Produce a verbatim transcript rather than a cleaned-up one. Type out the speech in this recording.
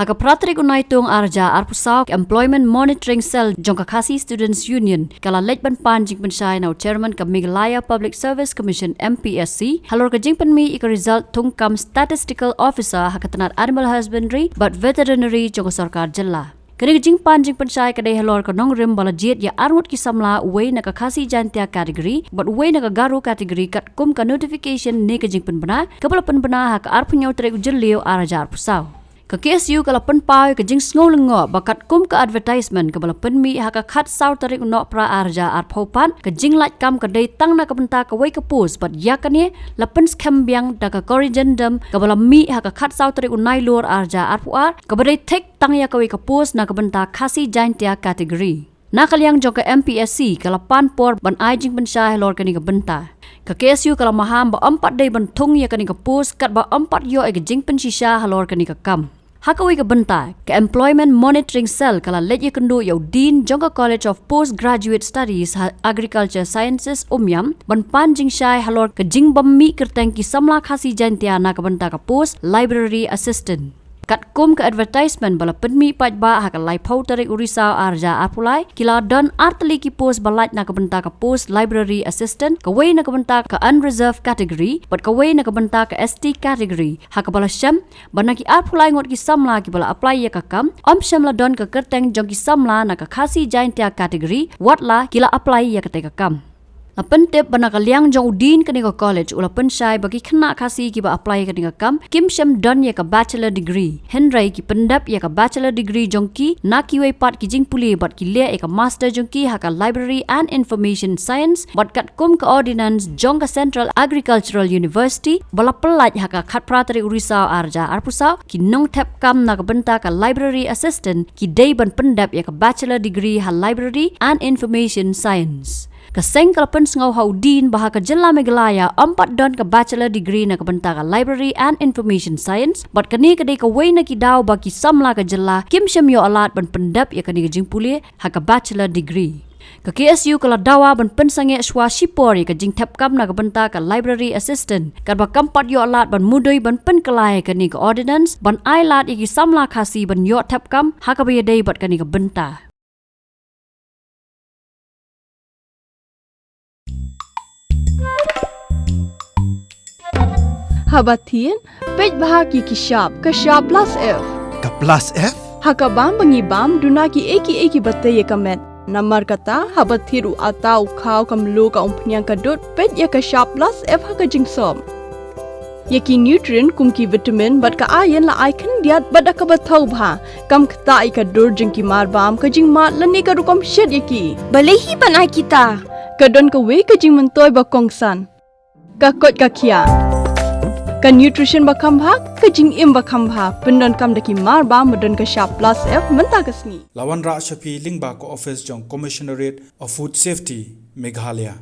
Ha ka phra tarik u Naitung ar hajar arphew saw, ka Employment Monitoring Cell jong ka Khasi Students Union ka la leit ban pan jingpynshai na u Chairman ka Meghalaya Public Service Commission, M P S C, halor ka jingpynmih ïa ka result thungkam Statistical Officer ha ka tnat Animal Husbandry bad Veterinary jong ka sorkar jylla. Kane ka jingpan jingpynshai ka dei halor ka nongrim ba la jied ïa arngut ki samla, uwei na ka Khasi Jaintia category bad uwei na ka Garo category, katkum ka notification ne ka jingpynbna kaba la pynbna ha ka arphew hynñiew tarik u Jylliew ar hajar arphew saw. Ka K S U ka la pynpaw ïa ka jingsngew lyngngoh ba katkum ka advertisement kaba la pynmih ha ka khatsaw tarik u Nohprah ar hajar arphew pat, ka jinglait kam ka dei tang na ka bynta kawei ka post bad ïa kane la pynskhem biang da ka corrigendum kaba la mih ha ka khatsaw tarik u Nailur ar hajar arphew ar, kaba dei thik tang ïa kawei ka post na ka bynta Khasi Jaintia category. Na ka liang jong ka M P S C ka la pan por ban ai jingpynshai halor kane ka bynta. Ka K S U ka la maham ba ym pat dei ban thung ïa kane ka post katba ym pat ïoh ïa ka jingpynshisha halor kane ka kam. Ha kawei ka bynta, ka Employment Monitoring Cell ka la leit ïakynduh ïa u Dean jong ka College of Postgraduate Studies ha Agriculture Sciences, Umiam, ban pan jingshai halor ka jingbym mih kyrteng ki samla Khasi Jaintia na ka bynta ka post Library Assistant. Katkum ka advertisement ba la pynmih paidbah ha ka laiphew tarik u Risaw ar hajar arphew lai, ki la don artylli ki post ba lait na ka bynta ka post Library Assistant, kawei na ka bynta ka Unreserved category bad kawei na ka bynta ka S T category, ha kaba la shem ba na ki arphew lai ngut ki samla kiba la apply ïa ka kam, ym shym la don ka kyrteng jong ki samla na ka Khasi Jaintia category, wat la ki la apply ïa katei ka kam. La pyntip ba na ka liang jong u Dean kane ka college u la pynshai ba ki khynnah Khasi kiba apply ïa kane ka kam kim shym don ïa ka bachelor degree, hynrei ki pyndep ïa ka bachelor degree jong ki na kiwei pat ki jingpule bad ki leh ïa ka master jong ki ha ka Library and Information Science bad katkum ka ordinance jong ka Central Agricultural University ba la pyllait ha ka khatphra tarik u Risaw ar hajar arphew saw, ki nongthep kam na ka bynta ka Library Assistant ki dei ban pyndep ïa ka bachelor degree ha Library and Information Science. Ka seng ka la pynsngew ha u Dean ba ha ka jylla Meghalaya ym pat don ka bachelor degree na ka bynta ka Library and Information Science, bad kane ka dei kawei na ki daw ba ki samla ka jylla kim shym ïoh lad ban pyndep ïa kane ka jingpule ha ka bachelor degree. Ka K S U ka la dawa ban pynsangeh shuwa shipor ïa ka jingthep kam na ka bynta ka Library Assistant, katba kam pat ïoh lad ban mudui ban pynkylla ïa kane ka ordinance ban ai lad ïa ki samla Khasi ban ïoh thep kam ha kaba ïadei bad kane ka bynta. Haba thied, peit bha ki ki shap, ka shap plus F. Ka plus F? Ha ka bam ba ngi bam, duna ki ei ki ei kiba tei ïa ka met. Namar kata, haba thied u atta, u khaw, ka mluh, ka umphniang, ka dud, peit ïa ka shap plus F ha ka jingsop. Ïa ki nutrient kum ki vitamin bad ka iron la ai khyndiat bad da kaba thaw bha. Kam ktah ïa ka dur jong ki marbam, ka jingmad lane ka rukom shet ïa ki. Balei hi ban ai kita? Ka don kawei ka jingmyntoi ba kongsan. Ka koit ka khiah. Ka nutrition ba kham bha, ka jingim ba kham bha. Pyndonkam da ki marbam ba don ka shap plus F mynta ka sngi. La wanrah sha phi lyngba ka office jong Commissionerate of Food Safety, Meghalaya.